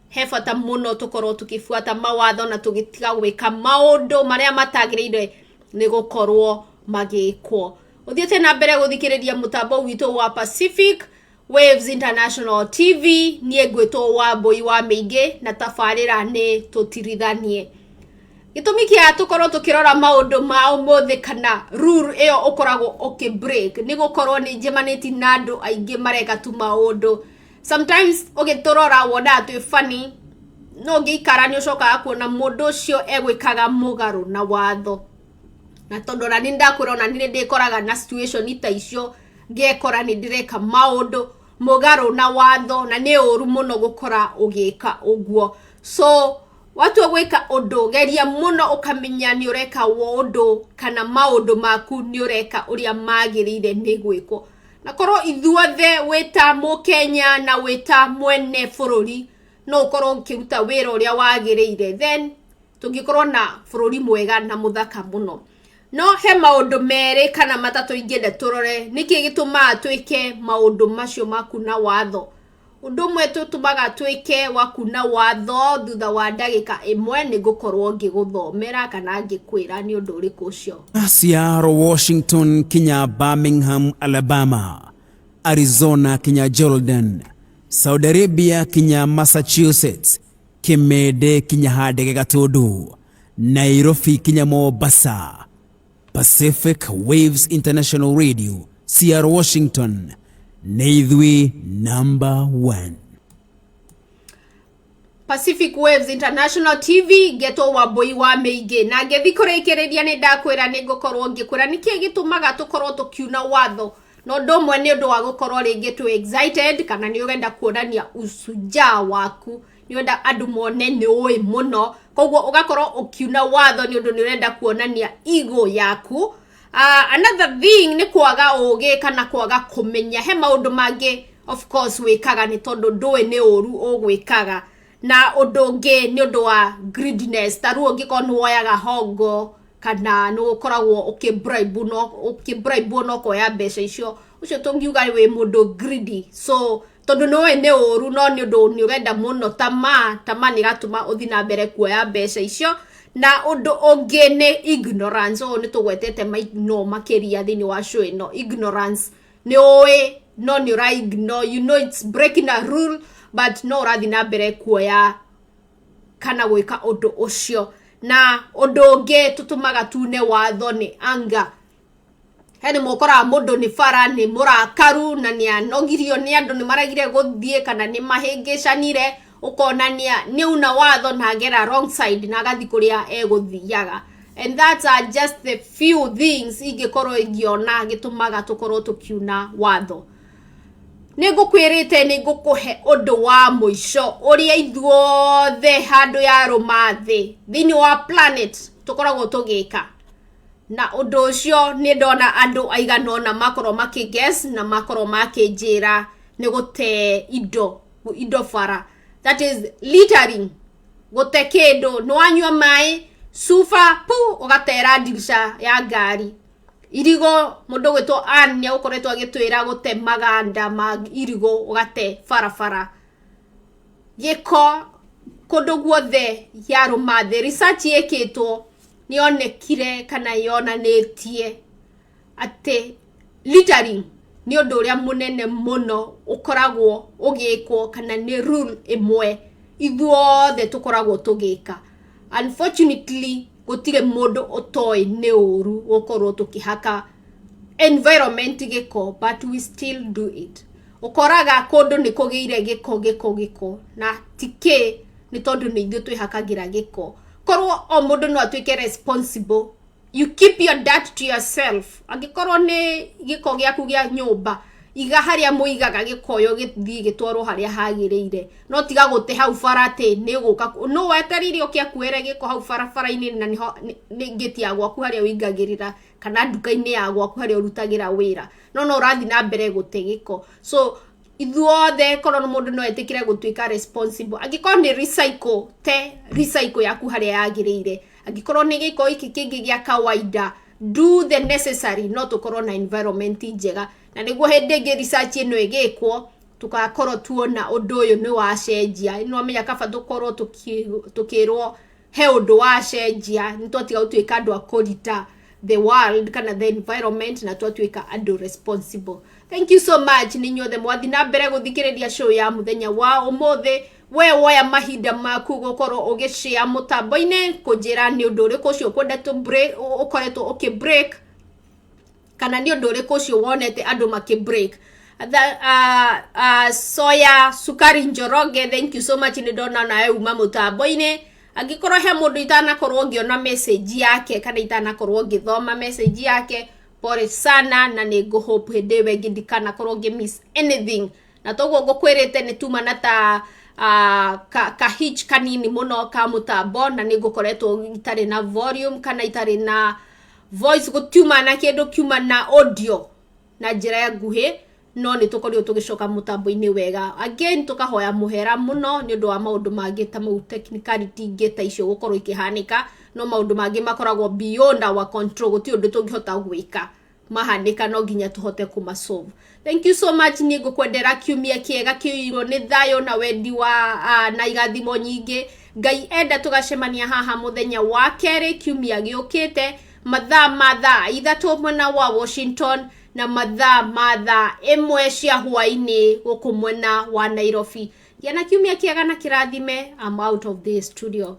He bata mũno tũkorwo tũkĩbuata mawatho na tũgĩtiga gwĩka maũndũ marĩa matagĩrĩire nĩ gũkorwo magĩkwo. Ũthiĩte na mbere gũthikĩrĩria mũtambo witũ wa Pacific Waves International TV. Niĩ ngwĩtwo Wambũi wa Mĩingĩ na tabarĩra nĩ Tũtirithanie. Gĩtũmi kĩa tũkorwo tũkĩrora maũndũ ma ũmũthĩ kana rule ĩyo ũkoragwo ũkĩ break nĩ gũkorwo nĩ njemanĩtie na andũ aingĩ mareka tu maũndũ. Sometimes ũgĩtũrora wonaga twĩ funny, no ũngĩikara nĩ ũcokaga kuona mũndũ ũcio egwĩkaga mũgarũ na watho. Na tondũ ona nĩ ndakwĩra, ona nĩ ndĩkoraga na situation ta icio, ngekora nĩ ndĩreka maũndũ mũgarũ na watho, na nĩ ũru mũno gũkora ũgĩka ũguo. So watua gwĩka ũndũ, geria mũno ũkamenya nĩ ũreka ũndũ kana maũndũ maku nĩ ũreka ũrĩa magĩrĩire nĩ gwĩkwo. Na korwo ithuothe wĩta mũkenya na wĩta mwene bũrũri no ũkorwo ũkĩruta wĩra ũrĩa wagĩrĩire, then tũngĩkorwo na bũrũri mwega na mũthaka mũno. No he maũndũ merĩ kana matatũ ingĩenda tũrore nĩkĩ gĩtũmaga twĩke maũndũ macio ma kuna watho. Ũndũ ũmwe tũtũmaga twĩke wa kuna watho, thutha wa ndagĩka 1 nĩ ngũkorwo ngĩgũthomera kana ngĩkwĩra nĩ ũndũ ũrĩkũ ũcio. Seattle, Washington kinya Birmingham, Alabama, Arizona kinya Jordan, Saudi Arabia kinya Massachusetts, Kimende kinya Handege Gatundu, Nairobi kinya Mombasa. Pacific Waves International Radio, Seattle, Washington, nĩ ithuĩ number one. Pacific Waves International TV, ngetwo Wambui wa Mĩingĩ, na ngĩthi kũrĩkĩrĩria nĩ ndakwĩra nĩ ngũkorwo ngĩkwĩra nĩkĩ gĩtũmaga tũkorwo tũkiuna watho. Na ũndũ ũmwe nĩ ũndũ wa gũkorwo rĩngĩ tũ excited, kana nĩ ũrenda kuonania ucujaa waku, nĩ ũrenda andũ mone nĩ ũĩ mũno, koguo ũgakorwo ũkiuna watho nĩ ũndũ nĩ ũrenda kuonania ego yaku. Another thing nĩ kwaga ũgĩ kana kwaga kũmenya. He maũndũ mangĩ of course wĩkaga nĩ tondũ ndũĩ nĩ ũru ũgwĩkaga. Na ũndũ ũngĩ nĩ ũndũ wa greediness, ta rĩu ũngĩkorwo nĩ woyaga hongo kana nĩ ũkoragwo ũkĩbribe, no ũkĩbribe no ũkoya mbeca icio, ũcio tũngiuga wĩ mũndũ greedy. So tondũ nĩ ũĩ nĩ ũru, no nĩ ũndũ nĩ ũrenda mũno, tamaa, tamaa nĩ ĩratũma ũthiĩ na mbere kuoya mbeca icio. Na ũndũ ũngĩ nĩ ignorance. Ũyũ nĩ tũgwetete no makĩria thĩinĩ wa show ĩno. Ignorance nĩ ũĩ no nĩ ũra ignore, you know it's breaking a rule, but no ũrathiĩ na mbere kuoya kana gwĩka ũndũ ũcio. Na ũndũ ũngĩ tũtũmaga tune watho nĩ anger. He nĩ mũkoraga mũndũ nĩ bara nĩ mũrakaru na nĩ anogirio nĩ andũ, nĩ maregire gũthiĩ kana nĩ mahĩngĩcanire, ũkonania nĩ una watho na agera wrong side na agathiĩ kũrĩa egũthiaga. And that are just the few things ingĩkorwo ingĩona gĩtũmaga tũkorwo tũkiuna watho. Nĩ ngũkwĩrĩte nĩ ngũkũhe ũndũ wa mũico ũrĩa ithuothe handũ ya rũma thĩ thĩinĩ wa planet tũkoragwo tũgĩka, na ũndũ ũcio nĩ ndona andũ aigana ũna makorwo makĩguess na makorwo makĩnjĩra nĩ gũte indo bara, that is littering, gũte kĩndũ. Nĩ wanyua maĩ cuba pu ũgatera ndirica ya ngari. Irigo, mũndũ gwĩtwo Ann nĩ agũkoretwo agĩtwĩra gũte maganda ma irigũ ũgate barabara, gĩko kũndũ guothe yarũma thĩ. Research ĩkĩtwo nĩ yonekire kana yonanĩtie atĩ littering Nĩ ũndũ ũrĩa mũnene mũno ũkoragwo ũgĩkwo, kana nĩ rule ĩmwe ithuothe tũkoragwo tũgĩka. Unfortunately, gũtirĩ mũndũ ũtoĩ nĩ ũru gũkorwo tũkĩhaka environment gĩko, but we still do it. Ũkoraga kũndũ nĩ kũgĩire gĩko, gĩko, gĩko, na tikĩ nĩ tondũ nĩ ithuĩ twĩhakagĩra gĩko. Korwo o mũndũ no atuĩke responsible, you keep your dirt to yourself. Angĩkorwo nĩ gĩko gĩaku gĩa nyũmba, iga harĩa mũigaga gĩkoyo, gĩthiĩ gĩtwarwo harĩa hagĩrĩire, no tiga gũte hau bara atĩ nĩ gũka no wetereire ũke akuere gĩko hau barabara-inĩ, na nĩho nĩ ngĩti ya gwaku harĩa ũingagĩrĩra, kana nduka-inĩ ya gwaku harĩa ũrutagĩra wĩra, no ũrathiĩ na mbere gũte gĩko. So ithuothe, korwo mũndũ no etĩkĩre gũtuĩka responsible, angĩkorwo nĩ recycle, te recycle yaku harĩa yagĩrĩire. Angĩkorwo nĩ gĩko gĩkĩ kĩngĩ gĩa kawaida, do the necessary, no tũkorwo na environment njega. Na nĩguo hĩndĩ ĩngĩ research ĩno ĩgĩkwo, tũgakorwo tuona ũndũ ũyũ nĩ wacenjia. Nĩ wamenya kaba tũkorwo tũkĩrwo he ũndũ wacenjia, nĩ twatiga gũtuĩka andũ a kũrita the world kana the environment, na twatuĩka andũ responsible. Thank you so much nĩ inyuothe mwathi na mbere gũthikĩrĩria show ya mũthenya wa ũmũthĩ. We woya mahinda maku gũkorwo ũgĩshare mũtambo-inĩ, kũnjĩra nĩ ũndũ ũrĩkũ ũcio ũkwenda tũ break, ũkoretwo ũkĩ break, kana nĩ ũndũ ũrĩkũ ũcio wonete andũ makĩ break. Soya Sukari Njoroge, thank you so much, nĩ ndona nawe uma mũtambo-inĩ. Angĩkorwo he mũndũ itanakorwo ngĩona message yake kana itanakorwo ngĩthoma message yake, pole sana, na nĩ ngũhope hĩndĩ ĩyo ĩngĩ ndikanakorwo ngĩ miss anything. Na toguo ngũkwĩrĩte, nĩ tuma na ta ka hitch kanini mũno ka mũtambo, na nĩ ngũkoretwo itarĩ na volume kana itarĩ na voice, gũtiuma na kĩndũ kiuma na audio na njĩra ya nguhĩ, no nĩ tũkorirwo tũgĩcoka mũtambo-inĩ wega. Again, tũkahoya mũhera mũno nĩ ũndũ wa maũndũ mangĩ ta mau, technicality ingĩ ta icio gũkorwo ikĩhanĩka, no maũndũ mangĩ makoragwo beyond our control, gũtirĩ ũndũ tũngĩhota gwĩka. Mahanĩka, no nginya tũhote kũmasolve. Thank you so much. Niĩ ngũkwendera kiumia kĩega kĩiyũirwo nĩ thayũ na wendi wa na irathimo nyingĩ. Ngai enda, tũgacemania haha mũthenya wa kerĩ kiumia gĩũkĩte, mathaa ma thaa 3 mwena wa Washington, na mathaa ma thaa 1 cia hwaĩ-inĩ gũkũ mwena wa Nairobi. Gĩa na kiumia kĩega na kĩrathime. I'm out of the studio.